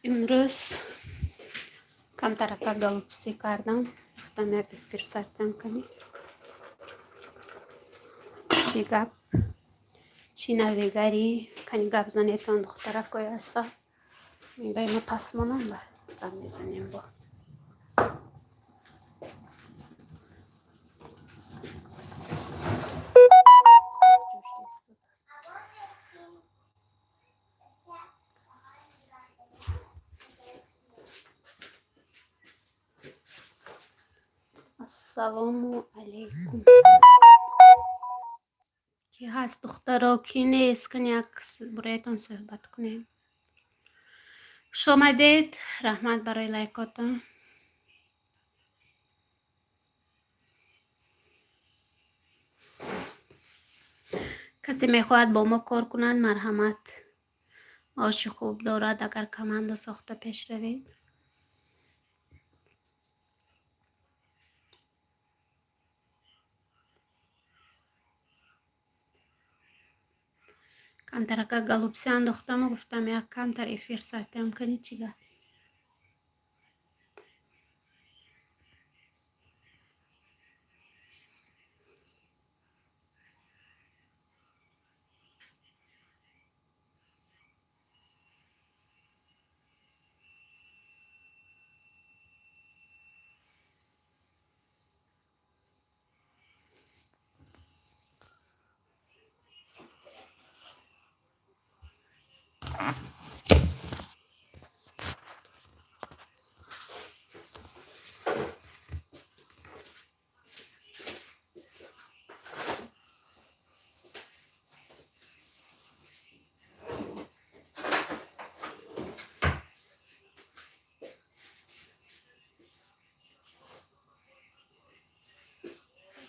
Имрӯз камтарака голубцы кардам. Гуфтам, як эфир сартам кунӣ. Чӣ гап? Чӣ навигарӣ? Кани гап занетон, духтаракои аса. Бай ма пасмонам, ба гап мезанем бо. Ассалому алайкум. Ки ҳаст, духтаро, ки нест? Кани як бураятон суҳбат кунем. Хуш омадед, раҳмат барои лайкотон. Касе мехоҳад бо мо кор кунад, марҳамат. Маоши хуб дорад, агар команда сохта пеш равед. Камтарака голубцы андохтаму гуфтам, як камтар эфир сартам кани, чӣ гап?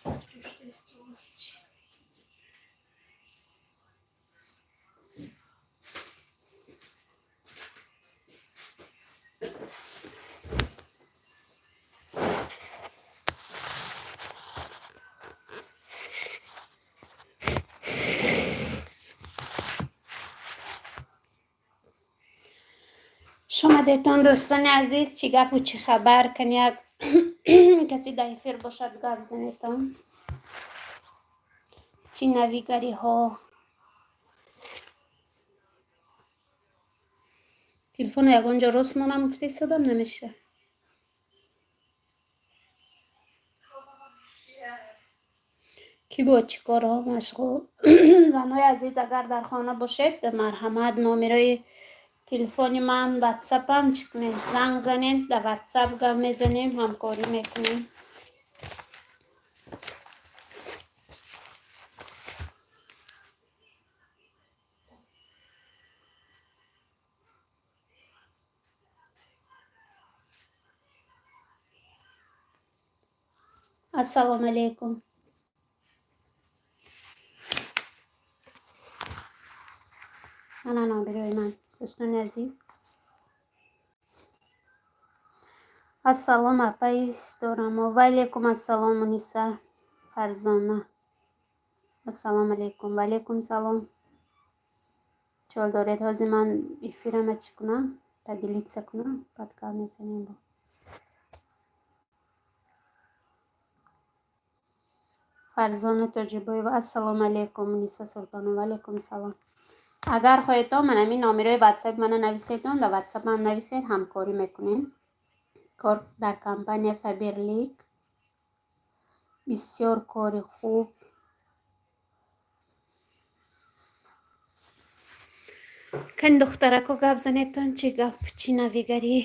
Сарҷӯш. Хуш омадетон, дӯстони азиз. Чӣ гапу чӣ хабар? Кани як касе дар эфир бошад, гап занетон. Чӣ навигариҳо? Телефоно ягон ҷо рост монам гуфта истодам, намеша. Кӣ бо чӣ корҳо машғул? Занои азиз, агар дар хона бошед, марҳамат, номерои телефони ман, ватсапам чӣ кунед, занг занед, дар ватсап гап мезанем, ҳамкорӣ мекунем. Ассалому алайкум. Мана номерои ман, дӯстони азиз. Ассалом, апаи Сторамо. Ва алайкум ассалом, Муниса Фарзона. Ассалому алайкум. Ва алайкум салом. Чӣ ҳол доред? Ҳозир ман эфирама чӣ кунам? Поделиться кунам, баъд гап мезанем бо. Фарзона Тоҷибоева. Ассалому алайкум, Муниса Султонова. Ва алайкум салом. Агар хоҳедтон, ман ҳамин номерои ватсапи мана нависедон, дар ватсапам нависед, ҳамкорӣ мекунем. Кор дар компания Фаберлик бисёр кори хуб. Кани, духтарако, гап занедтон, чӣ гап, чӣ навигарӣ?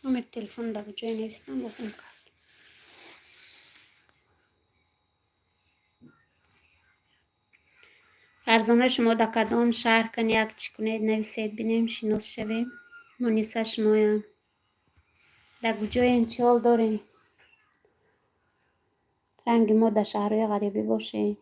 Номери телефон дар ҷое навистам, бохум кард. Фарзона, шумо дар кадом шаҳр? Кани як чӣ кунед, нависед, бинем, шинос шавем. Муниса, шумоям. Дар куҷоен, чӣ ҳол дорем? Ранги мо дар шаҳрҳои ғарибӣ бошем.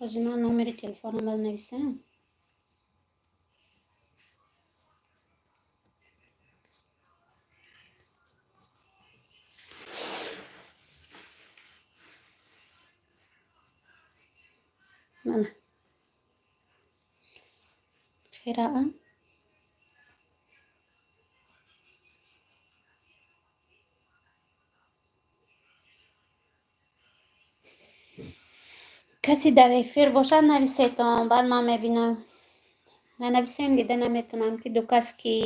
Ҳозир ман номери телефонам нависам. Мана хираам. Касе дар эфир бошад, нависетон, баъд ман мебинам. Нанависем, дида наметонам, ки ду кас ки.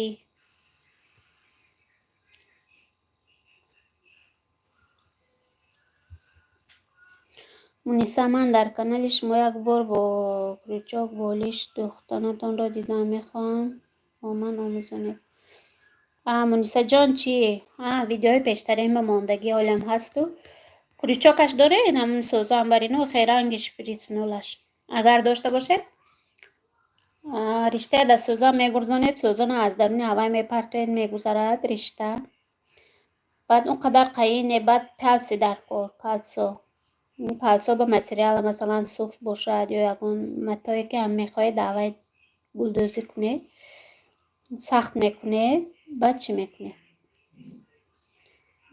Муниса, ман дар канали шумо як бор бо крючок болиш духтанатонро дидам, мехоҳам бо ман омӯзонед. Мунисаҷон, чӣ? Видеои пештарин ба мондагӣ ҳолам ҳасту. Крючокаш доред, ҳамун сӯзан барину херанги шприц нулаш. Агар дошта бошед, риштая дар сӯзан мегурзонед, сӯзана аз даруни ҳавай мепартоед, мегузарад ришта. Баъд он қадар қаине, баъд пяльцы дар кор, пяльцо. Пяльцо ба материала, масалан, суф бошад ё ягон матое, ки ҳам мехоҳед дар ҳавай гулдӯзӣ кунед, сахт мекунед, баъд чӣ мекунед?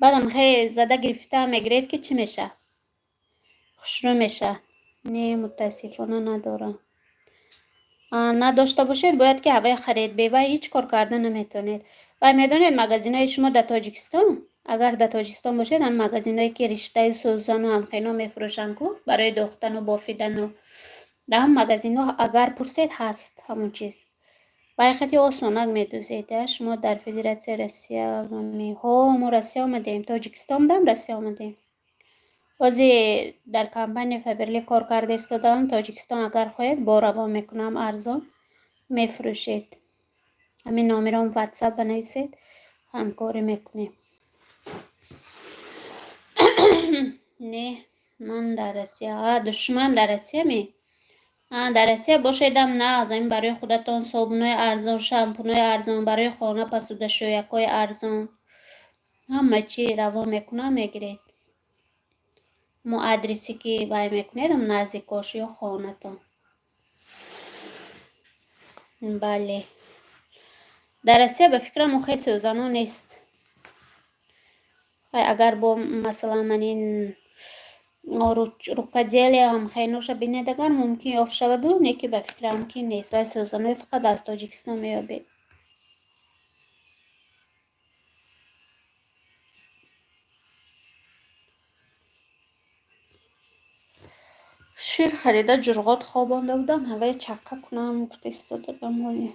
Баъдам хе зада гирифта мегиред, ки чӣ мешавад? Хушрӯ мешавад. Не, мутаассифона, надорам. Надошта бошед, бояд ки ҳавай харед. Бевай ҳеҷ кор карда наметавонед. Вай, медонед, магазинҳои шумо дар Тоҷикистон, агар дар Тоҷикистон бошед, ҳам магазинҳое, ки риштаю сӯзану ҳамхино мефурӯшанд ку, барои дохтану бофидану, дар ҳам магазинҳо агар пурсед, ҳаст ҳамон чиз. Вай хати осонак медӯзед. Шумо дар Федератсияи Россия? Ҳо, мо Россия омадем, Тоҷикистон будам, Россия омадем. Ҳозир дар компания Фаберлик кор карда истодаам. Тоҷикистон агар хоҳед, бо равон мекунам, арзон мефурӯшед. Ҳамин номером Ватсап банависед, ҳамкорӣ мекунем. Не, ман дар Россия. Душман дар Россия ме? Дар Россия бошедам, нағз. Ин барои худатон собунҳои арзон, шампунҳои арзон, барои хона посудашӯякҳои арзон, ҳама чи равон мекунам, мегиред. Мо адресе ки вай мекунед, наздикош ё хонатон. Бале, дар Россия, ба фикрам, охе сӯзано нест. Агар бо, масалан, манин рукоделие ҳамхайноша бинед, агар мумкин ёфт шаваду, не ки ба фикрам, ки нест. Вай сӯзанои фақат аз Тоҷикистон меёбед. Шир харида, ҷурғот хобонда будам, ҳаваи чакка кунам гуфта истодагам ҳоле.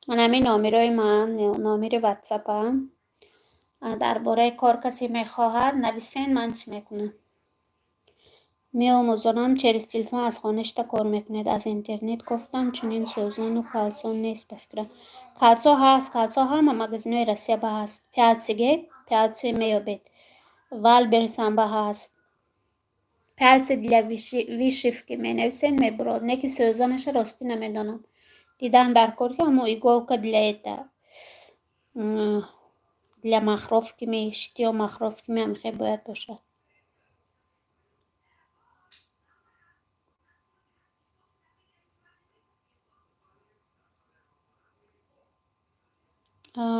Ман ҳамин номерои ман, номери ватсапам. Дар бораи кор касе мехоҳад, нависен, ман чӣ мекунам, меомӯзонам. Через телефон аз хона шита кор мекунед. Аз интернет кофтам, чунин сӯзану кольцо нест, ба фикрам. Кольцо ҳаст, кольцо ҳама магазинҳои Россия ба ҳаст. Пяльцы гет, пяльцы меёбед, Вайлдберрисам ба ҳаст. Пяльцы для вышивки менависед, мебурод. Не ки сӯзанаша ростӣ намедонам, дидан дар кор, ки ҳамо иголка для это, для махровки ми, шитьё махровки ми, ҳамихе бояд бошад.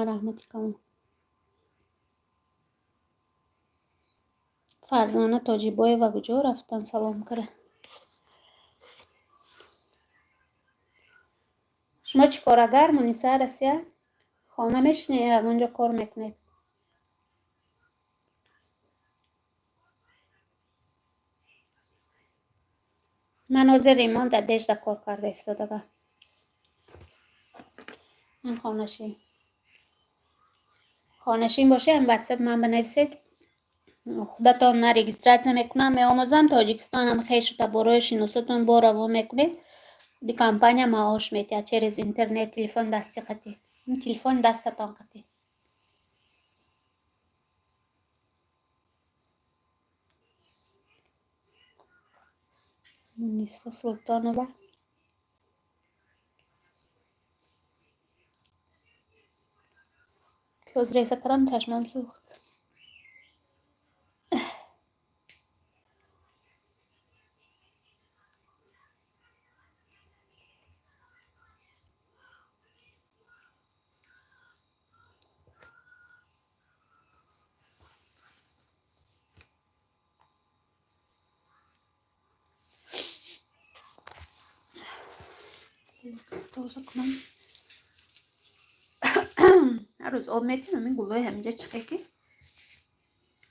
Раҳмати калон. Фарзона Тоҷибоева куҷо рафтан? Салом кара. Шумо чӣ корагар, Муниса, Россия? Хона мешинед ё ягон ҷо кор мекунед? Ман ҳозир ремонт одежда кор карда истодагам. Ман хонашин. Хонашин бошед, ҳам ватсап ман бинависед. Худатон на регистрация мекунам, меомӯзам. Тоҷикистон ҳам хешу таборои шиносотон бо равон мекунед. Худи компания маош метиҳад через интернет, телефон дасти қатӣ. Телефони дастатон қатӣ. Муниса Султонова. Пиёз реза кардам, чашмам сӯхт. Тоза кунам. Ҳар рӯз об метиҳам, ҳамин гулҳои ҳаминҷа чихе ки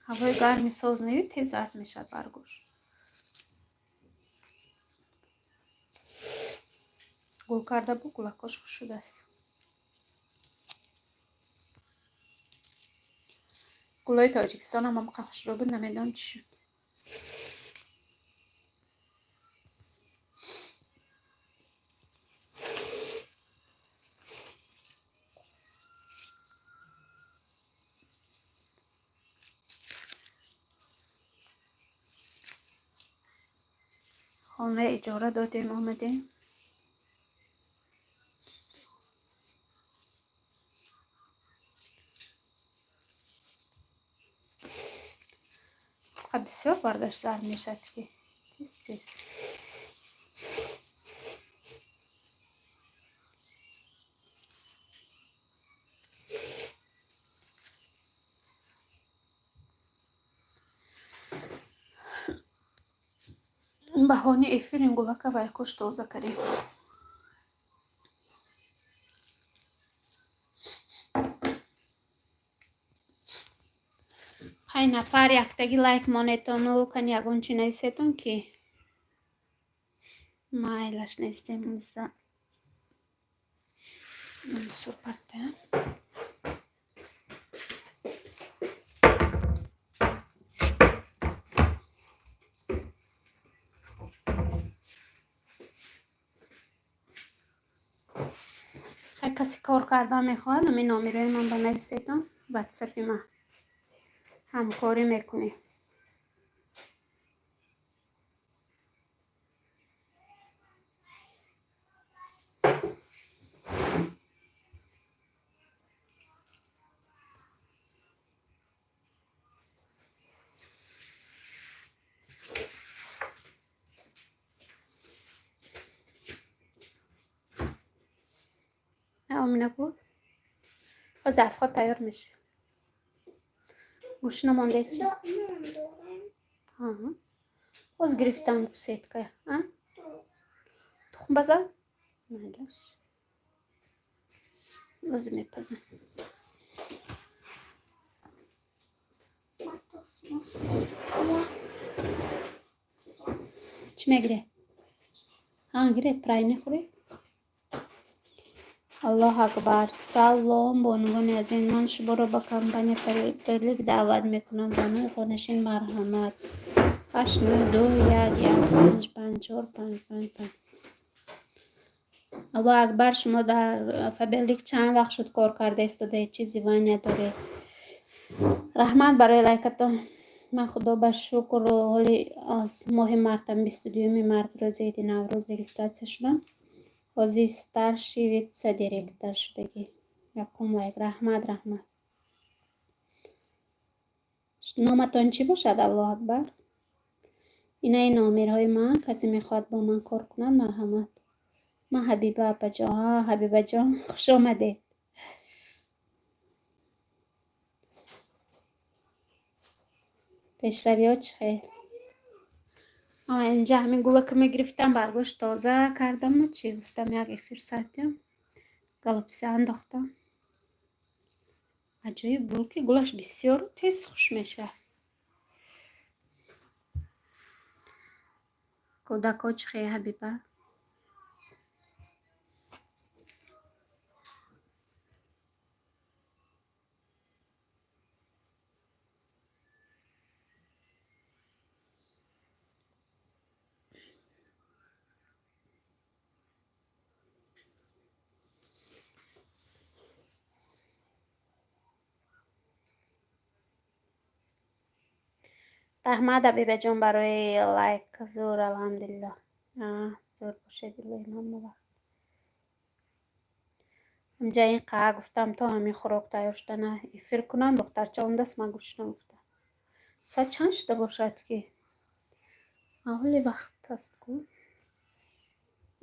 ҳавои гарми соз нею тез зард мешавад баргош. Гул карда бу гулакош хуш шудааст. Гулҳои Тоҷикистонам ҳам хушрӯ буд, намедонам чӣ шуд. Хона иҷора додем, омадем. Бисёр баргаш зард мешавад ки тез тез. Баҳони эфир ин гулака вайкош тоза кардем. Панҷ нафар яктаги лайк монетону кани ягон чи нависетон ки майлаш нестем. Мансур парта. Ҳар касе кор кардан мехоҳад, ҳамин номерои ман банависетон ватсапи ман. Ҳамкорӣ мекунем. Омина гул. Зарфҳо тайёр мешавад. Гӯшт намонда чи? Боз гирифтам сетка. Тухм база? Майлаш. Боз мепазам. Чӣ мегиред? Гиред, прайне хӯред. Аллоҳ акбар. Салом, бонувони азиз. Ман шуморо ба компания Фаберлик даъват мекунам. Бонуи хонашин, марҳамат. 8 9 2 1 1 5 5 4 5 5 5. Аллоҳ акбар, шумо дар Фаберлик чанд вақт шуд кор карда истодаед? Чӣ звания доред? Раҳмат барои лайкатон. Ман худо ба шукр ҳоли аз моҳи мартам, 22-юми март, рӯзи иди Наврӯз регистрация шудам. Ҳозир старший вице-директор шудагӣ. Якум лайк. Раҳмат, раҳмат. Номатон чӣ бошад, Аллоҳ акбар? Инаи номерҳои ман. Касе мехоҳад бо ман кор кунад, марҳамат. Ман Ҳабиба, апаҷон. Ҳабибаҷон, хуш омадед. Пешравиҳо чӣ хел? Инҷа ҳамин гулака мегирифтам, баргош тоза кардаму чӣ гуфтам, як эфир сартиам. Голубцы андохтам. Аҷоиб гул ки гулаш бисёру тез хуш мешавад. Кӯдакҳо чӣ хел, Ҳабиба? Раҳмат, Ҳабибаҷон, барои лайк. Зур, алҳамдулиллоҳ. Зур бошед, илоҳим ҳама вақт. Инҷа ин қаа гуфтам, то ҳамин хӯрок тайёр шудана эфир кунам, духтарча омадааст, ман гӯшнам гуфта. Соат чанд шуда бошад ки? Аввали вақт аст ку.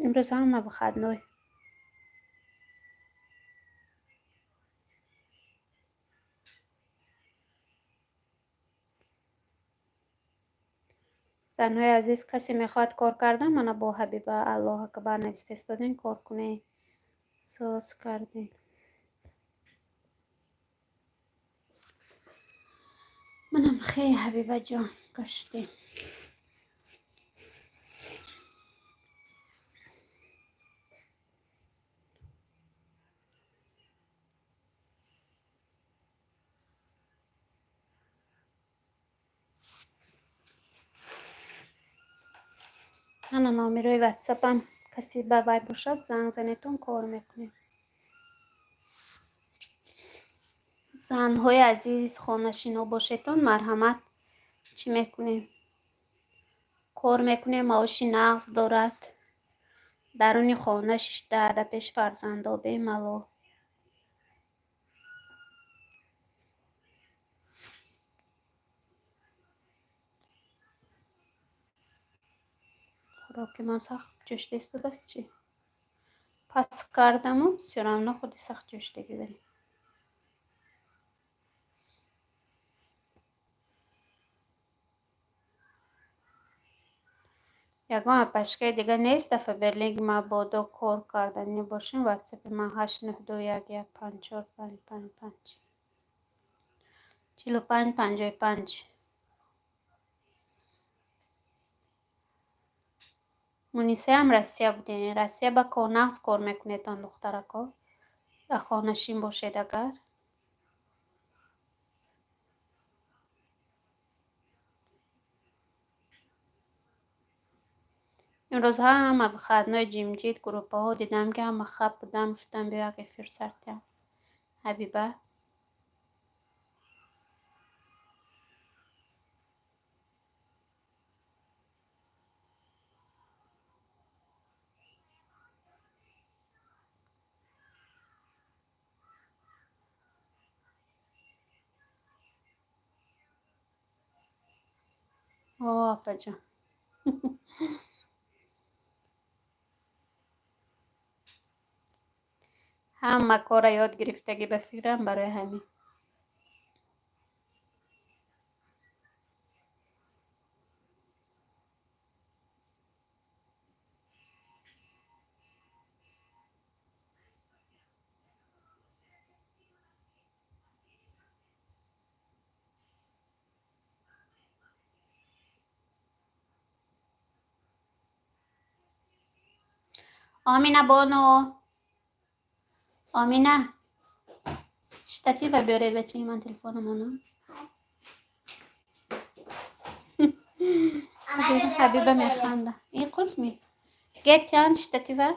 Имрӯз ҳама выходной. Занҳои азиз, касе мехоҳад кор кардан, мана бо Ҳабиба Аллоҳ акбар нависта истодем, кор кунед. Соз кардем. Манам хе, Ҳабибаҷон, гаштем. Ана номерои ватсапам, касе ба вай бошад, занг занетон, кор мекунем. Занҳои азиз, хонашино бошедтон, марҳамат, чӣ мекунем? Кор мекунем, маоши нағз дорад. Даруни хона шишта, дар пеши фарзандо бемалол. Хӯроки ман сахт ҷӯшида истодааст чӣ? Пас кардаму всё равно худи сахт ҷӯшидагӣ дорем. Ягон апашкаи дига нест дафъа Берлин, мабодо кор карданӣ бошем, ватсапи ман 89211 54555 45 55. Мунисаям Россия будем. Россия ба кор нағз кор мекунедон, духтарако. Дар хонашин бошед агар. Имрӯз ҳама выходной, ҷимҷид, группаҳо дидам, ки ҳама хаб будам, гуфтам, биё як эфир сар диҳам. Ҳабиба. О, апаҷон. Ҳама корро ёд гирифтагӣ, ба фикрам, барои ҳамин. Омина бону. Омина. Штатива биёред, бачаи ман, телефономонам. Ҳабиба механда. Ин қулф ми? Гетян штатива?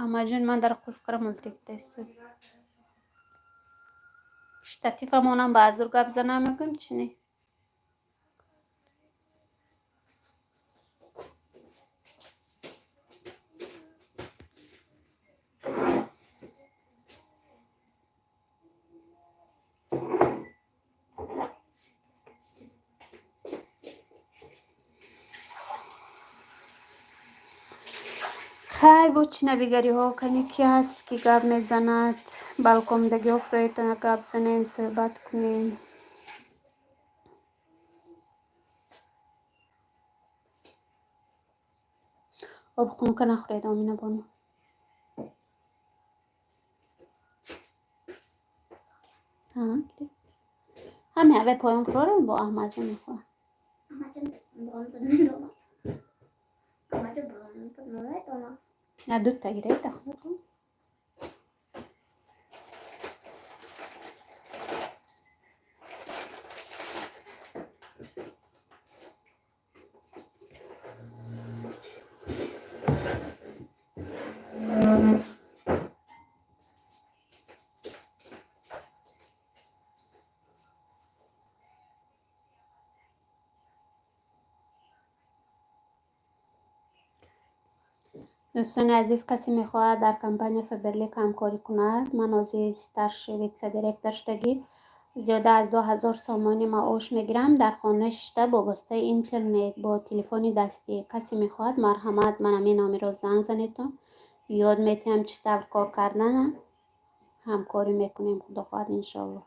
Амаҷон, ман дар қулф кара мултик дастуд. Штативамонам ба азур гап занам мегӯем, чӣ не? Хайр, бо чӣ навигариҳо? Кани, ки ҳаст, ки гап мезанад? Балкомдагиҳо, фуроитона гап занем, суҳбат кунем. Об хунука нахӯред, Омина бону. Ҳаме аве поён фурорем, бо Аҳмадҷон мехӯрам. Амаҷон, бронто намедонам. Амаҷон, бронто намедонам. На, дута гиред, ахлоқу. Дӯстони азиз, касе мехоҳад дар компания Фаберлик ҳамкорӣ кунад, ман ҳозир старший вице-директор шудагӣ, зиёда аз 2000 сомонӣ маош мегирам, дар хона шишта, бо воситаи интернет, бо телефони дастӣ. Касе мехоҳад, марҳамат, ман ҳамин номеро занг занедтон, ёд метиҳам чӣ тавр кор кардана, ҳамкорӣ мекунем, худо хоҳад, иншоалло.